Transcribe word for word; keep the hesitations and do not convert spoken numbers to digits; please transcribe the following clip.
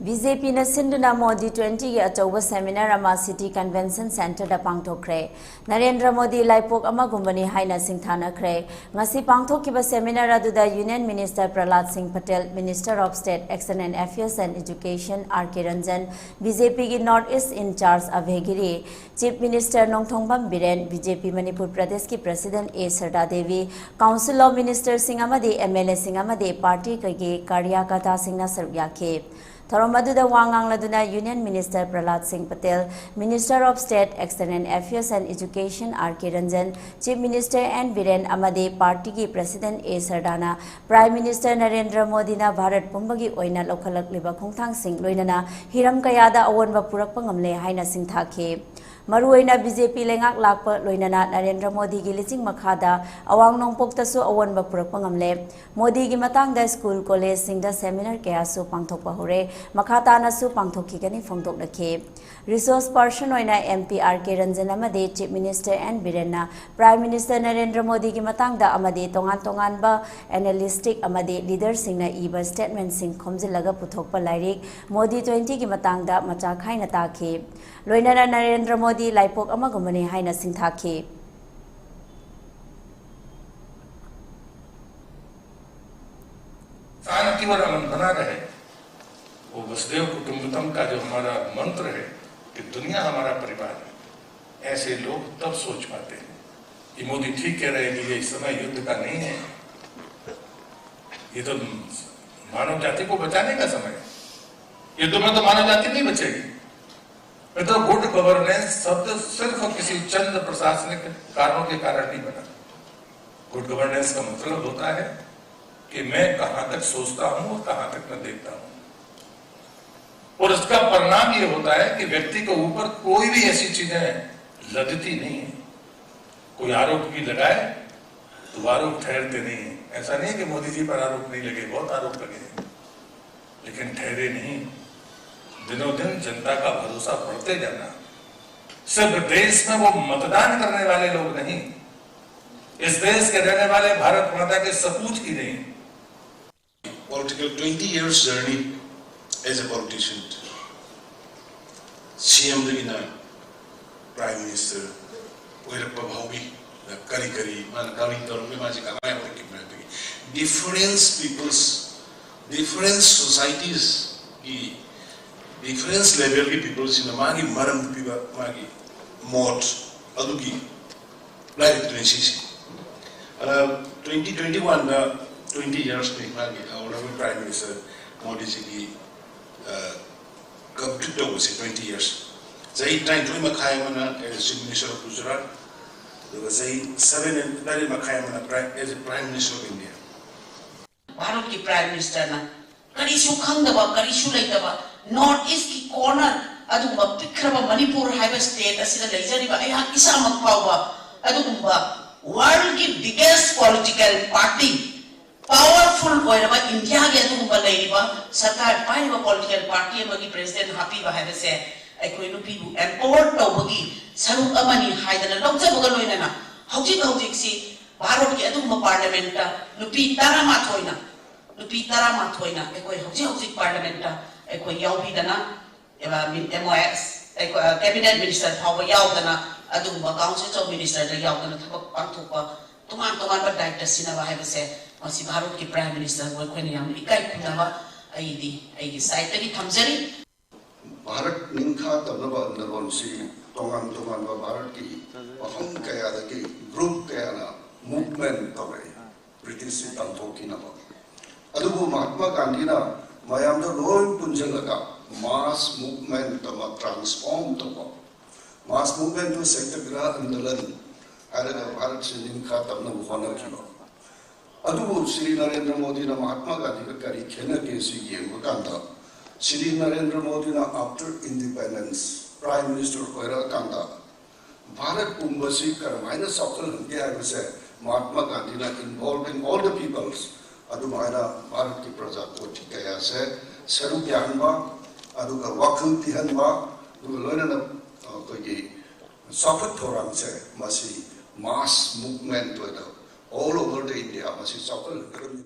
B J ꯄꯤꯅ ꯁꯤꯟꯗꯨꯅ Modi twenty ꯒꯤ ꯑꯆꯧꯕ seminar ꯑꯃ City Convention Centre ꯗ ꯄꯥꯡꯊꯣꯛꯈ꯭ꯔꯦ꯫ ꯅꯔꯦꯟꯗ꯭ꯔ ꯃꯣꯗꯤ ꯂꯥꯏꯄꯣꯛ ꯑꯃꯒꯨꯝꯕꯅꯤ ꯍꯥꯏꯅ ꯁꯤꯡꯊꯥꯅꯈ꯭ꯔꯦ꯫ ꯉꯁꯤ ꯄꯥꯡꯊꯣꯛꯈꯤꯕ seminar ꯑꯗꯨꯗ Union Minister Prahlad Singh Patel, Minister of State External Affairs and Education R K Ranjan, B J P ꯒꯤ North East in charge Abhay Giri, Chief Minister Nongthombam Biren, B J P Manipur ꯄ꯭ꯔꯗꯦꯁꯀꯤ President A ꯁꯔꯗꯥ Devi, Council of Minister ꯁꯤꯡ ꯑꯃꯗꯤ M L A ꯁꯤꯡ ꯑꯃꯗꯤ party ꯀꯒꯤ ꯀꯥꯔꯌꯀꯔꯇꯥꯁꯤꯡꯅ ꯁꯔꯨꯛ ꯌꯥꯈꯤ꯫ ꯊꯧꯔꯝ ꯑꯗꯨꯗ ꯋꯥ ꯉꯥꯡꯂꯗꯨꯅ Union Minister Prahlad Singh Patel, Minister of State External Affairs and Education R K Ranjan, Chief Minister N Biren ꯑꯃꯗꯤ party ꯒꯤ President A ꯁꯔꯗꯥꯅ Prime Minister Narendra ꯃꯣꯗꯤꯅ ꯚꯥꯔꯠ ꯄꯨꯝꯕꯒꯤ ꯑꯣꯏꯅ ꯂꯧꯈꯠꯂꯛꯂꯤꯕ ꯈꯣꯡꯊꯥꯡꯁꯤꯡ ꯂꯣꯏꯅꯅ ꯍꯤꯔꯝ ꯀꯌꯥꯗ ꯑꯑꯣꯟꯕ ꯄꯨꯔꯛꯄ ꯉꯝꯂꯦ ꯍꯥꯏꯅ ꯁꯤꯡꯊꯥꯈꯤ꯫ ꯃꯔꯨꯑꯣꯏꯅ B J P ꯂꯩꯉꯥꯛ ꯂꯥꯛꯄ ꯂꯣꯏꯅꯅ ꯅꯔꯦꯟꯗ꯭ꯔ ꯃꯣꯗꯤꯒꯤ ꯂꯤꯆꯤꯡ ꯃꯈꯥꯗ ꯑꯋꯥꯡ ꯅꯣꯡꯄꯣꯛꯇꯁꯨ ꯑꯑꯣꯟꯕ ꯄꯨꯔꯛꯄ ꯉꯝꯂꯦ꯫ ꯃꯣꯗꯤꯒꯤ ꯃꯇꯥꯡꯗ school, college ꯁꯤꯡꯗ seminar ꯀꯌꯥꯁꯨ ꯄꯥꯡꯊꯣꯛꯄ ꯍꯧꯔꯦ꯫ ꯃꯈꯥ ꯇꯥꯅꯁꯨ ꯄꯥꯡꯊꯣꯛꯈꯤꯒꯅꯤ ꯐꯣꯡꯗꯣꯛꯂꯛꯈꯤ꯫ Resource person ꯑꯣꯏꯅ M P R K Ranjan ꯑꯃꯗꯤ Chief Minister N Birenꯅ Prime Minister Narendra ꯃꯣꯗꯤꯒꯤ ꯃꯇꯥꯡꯗ ꯑꯃꯗꯤ ꯇꯣꯉꯥꯟ ꯇꯣꯉꯥꯟꯕ analyst ꯑꯃꯗꯤ leader ꯁꯤꯡꯅ ꯏꯕ statement ꯁꯤꯡ ꯈꯣꯝꯖꯤꯜꯂꯒ ꯄꯨꯊꯣꯛꯄ ꯂꯥꯏꯔꯤꯛ Modi twenty ꯒꯤ ꯃꯇꯥꯡꯗ ꯃꯆꯥ ꯈꯥꯏꯅ ꯇꯥꯈꯤ꯫ ꯂꯣꯏꯅꯅ ꯅꯔꯦꯟꯗ꯭ꯔ ꯃꯣꯗꯤ ꯂꯥꯏꯄꯣꯛ ꯑꯃꯒꯨꯝꯕꯅꯤ ꯍꯥꯏꯅ ꯁꯤꯡꯊꯥꯈꯤ꯫ शांति और अमन बना रहे, वो वसुदेव कुटुंबकम का जो हमारा मंत्र है कि दुनिया हमारा परिवार है, ऐसे लोग तब सोच पाते हैं। ये मोदी ठीक कह रहे हैं कि ये समय युद्ध का नहीं है। ये तो मानव जाति को बचाने का समय है। युद्ध में तो मानव जाति नहीं बचेगी। मित्रों, गुड गवर्नेंस शब्द सिर्फ किसी चंद प्रशासनिक कारणों के कारण नहीं बना। गुड गवर्नेंस का मतलब होता है कि मैं कहां तक सोचता हूं और कहां तक मैं देखता हूं। और इसका परिणाम ये होता है कि व्यक्ति के ऊपर कोई भी ऐसी चीजें लदती नहीं है। कोई आरोप भी लगाए तो वो आरोप ठहरते नहीं है। ऐसा नहीं है कि मोदी जी पर आरोप नहीं लगे, बहुत आरोप लगे हैं, लेकिन ठहरे नहीं। दिनों दिन जनता का भरोसा बढ़ते जाना। सिर्फ देश में वो मतदान करने वाले लोग नहीं, इस देश के रहने वाले भारत माता के सपूत ही नहीं। Political twenty years journey As a politician, C M ꯗꯒꯤꯅ Prime Minister ꯑꯣꯏꯔꯛꯄ ꯐꯥꯎꯒꯤ ꯀꯔꯤ ꯀꯔꯤ ꯃꯥꯅ ꯀꯔꯤ ꯇꯧꯔꯝꯒꯦ, ꯃꯥꯁꯦ ꯀꯃꯥꯏꯅ ꯍꯧꯔꯛꯈꯤꯕꯅꯣ ꯍꯥꯏꯕꯒꯤ difference peoples, difference societiesꯀꯤ difference levelꯒꯤ peopleꯁꯤꯡꯅ ꯃꯥꯒꯤ ꯃꯔꯝ ꯄꯤꯕ, ꯃꯥꯒꯤ ꯃꯣꯠ ꯑꯗꯨꯒꯤ ꯂꯥꯏꯔꯤꯛꯇꯨꯅꯤ ꯁꯤꯁꯦ꯫ ꯑꯗ twenty twenty-oneꯗ twenty yearsꯅꯤ ꯃꯥꯒꯤ Honorable Prime Minister ꯃꯣꯗꯤꯖꯤꯒꯤ complete ꯇꯧꯕꯁꯦ twenty years꯫ ꯆꯍꯤ ꯇꯔꯥꯅꯤꯊꯣꯏ ꯃꯈꯥꯏ ꯑꯃꯅ as a Chief Minister of Gujarat, ꯑꯗꯨꯒ ꯆꯍꯤ seven and ꯇꯔꯦꯠ ꯃꯈꯥꯏ ꯑꯃꯅ Prime, as a Prime Minister of India꯫ ꯚꯥꯔꯠꯀꯤ Prime Ministerꯅ ꯀꯔꯤꯁꯨ ꯈꯪꯗꯕ, ꯀꯔꯤꯁꯨ ꯂꯩꯇꯕ, North Eastꯀꯤ corner ꯑꯗꯨꯒꯨꯝꯕ ꯄꯤꯛꯈ꯭ꯔꯕ ꯃꯅꯤꯄꯨꯔ ꯍꯥꯏꯕ state ꯑꯁꯤꯗ ꯂꯩꯖꯔꯤꯕ ꯑꯩꯍꯥꯛ ꯏꯁꯥꯃꯛ ꯐꯥꯎꯕ ꯑꯗꯨꯒꯨꯝꯕ worldꯀꯤ biggest political party, powerful ꯑꯣꯏꯔꯕ Indiaꯒꯤ ꯑꯗꯨꯒꯨꯝꯕ ꯂꯩꯔꯤꯕ ꯁꯔꯀꯥꯔ ꯄꯥꯏꯔꯤꯕ political party ꯑꯃꯒꯤ President ꯍꯥꯞꯄꯤꯕ ꯍꯥꯏꯕꯁꯦ ꯑꯩꯈꯣꯏ ꯅꯨꯄꯤꯕꯨ empower ꯇꯧꯕꯒꯤ ꯁꯔꯨꯛ ꯑꯃꯅꯤ ꯍꯥꯏꯗꯅ ꯂꯧꯖꯕꯒ ꯂꯣꯏꯅꯅ ꯍꯧꯖꯤꯛ ꯍꯧꯖꯤꯛꯁꯤ ꯚꯥꯔꯠꯀꯤ ꯑꯗꯨꯒꯨꯝꯕ parliamentꯇ ꯅꯨꯄꯤ ꯇꯔꯥꯃꯥꯊꯣꯏꯅ, ꯅꯨꯄꯤ ꯇꯔꯥꯃꯥꯊꯣꯏꯅ ꯑꯩꯈꯣꯏ ꯍꯧꯖꯤꯛ ꯍꯧꯖꯤꯛ parliamentꯇ ꯑꯩꯈꯣꯏ ꯌꯥꯎꯕꯤꯗꯅ, ꯑꯦ, ꯃꯤ-, M O S, ꯑꯩꯈꯣꯏ, ꯑ, cabinet minister ꯐꯥꯎꯕ ꯌꯥꯎꯗꯅ, ꯑꯗꯨꯒꯨꯝꯕ Council of Ministerꯗ ꯌꯥꯎꯗꯅ ꯊꯕꯛ ꯄꯥꯡꯊꯣꯛꯄ, ꯇꯣꯉꯥꯟ ꯇꯣꯉꯥꯟꯕ ꯗꯥꯌꯤꯠꯇ ꯁꯤꯟꯅꯕ ꯍꯥꯏꯕꯁꯦ ꯃꯁꯤ ꯚꯥꯔꯠꯀꯤ Prime Ministerꯕꯨ ꯑꯩꯈꯣꯏꯅ ꯌꯥꯝꯅ ꯏꯀꯥꯏ ꯈꯨꯝꯅꯕ ꯑꯩꯗꯤ ꯑꯩꯒꯤ sideꯇꯒꯤ ꯊꯝꯖꯔꯤ꯫ ꯚꯥꯔꯠ ꯅꯤꯡꯈꯥ ꯇꯝꯅꯕ ꯑꯥꯟꯗꯣꯂꯟꯁꯤ ꯇꯣꯉꯥꯟ ꯇꯣꯉꯥꯟꯕ ꯚꯥꯔꯠꯀꯤ ꯃꯐꯝ ꯀꯌꯥꯗꯒꯤ group ꯀꯌꯥꯅ movement ꯇꯧꯔꯛꯏ꯫ ꯕ꯭ꯔꯤꯇꯤꯁꯁꯤ ꯇꯥꯟꯊꯣꯛꯈꯤꯅꯕ꯫ ꯑꯗꯨꯕꯨ ꯃꯍꯥꯠꯃꯥ ꯒꯥꯟꯙꯤꯅ ꯃꯌꯥꯝꯗꯣ ꯂꯣꯏ ꯄꯨꯟꯁꯤꯜꯂꯒ mass movement ꯑꯃ transform ꯇꯧꯕ, mass movement to ꯁꯇ꯭ꯌꯒ꯭ꯔꯍ ꯑꯥꯟꯗꯣꯂꯟ ꯍꯥꯏꯔꯒ ꯚꯥꯔꯠꯁꯤ ꯅꯤꯡꯈꯥ ꯇꯝꯅꯕ ꯍꯣꯠꯅꯈꯤꯕ꯫ ꯑꯗꯨꯕꯨ ꯁ꯭ꯔꯤ ꯅꯔꯦꯟꯗ꯭ꯔ ꯃꯣꯗꯤꯅ ꯃꯍꯥꯠꯃꯥ ꯒꯥꯟꯙꯤꯒ ꯀꯔꯤ ꯈꯦꯠꯅꯒꯦ ꯁꯤ ꯌꯦꯡꯕ ꯀꯥꯟꯗ, ꯁ꯭ꯔꯤ ꯅꯔꯦꯟꯗ꯭ꯔ ꯃꯣꯗꯤꯅ after independence Prime Minister ꯑꯣꯏꯔꯛꯑꯀꯥꯟꯗ Bharat ꯄꯨꯝꯕꯁꯤ ꯀꯔꯝꯍꯥꯏꯅ ꯆꯥꯎꯈꯠꯍꯟꯒꯦ ꯍꯥꯏꯕꯁꯦ ꯃꯍꯥꯠꯃꯥ ꯒꯥꯟꯙꯤꯅ involving all the peoples, ꯑꯗꯨꯃꯥꯏꯅ ꯚꯥꯔꯠꯀꯤ ꯄ꯭ꯔꯖꯥ ꯀꯣꯇꯤ ꯀꯌꯥꯁꯦ ꯁꯔꯨꯛ ꯌꯥꯍꯟꯕ, ꯑꯗꯨꯒ ꯋꯥꯈꯜ ꯄꯤꯍꯟꯕ, ꯑꯗꯨꯒ ꯂꯣꯏꯅꯅ ꯑꯩꯈꯣꯏꯒꯤ ꯆꯥꯎꯈꯠ ꯊꯧꯔꯥꯡꯁꯦ ꯃꯁꯤ mass movement ꯑꯣꯏꯅ all over the India ꯃꯁꯤ ꯆꯥꯎꯈꯠꯍꯟꯒꯗꯕꯅꯤ꯫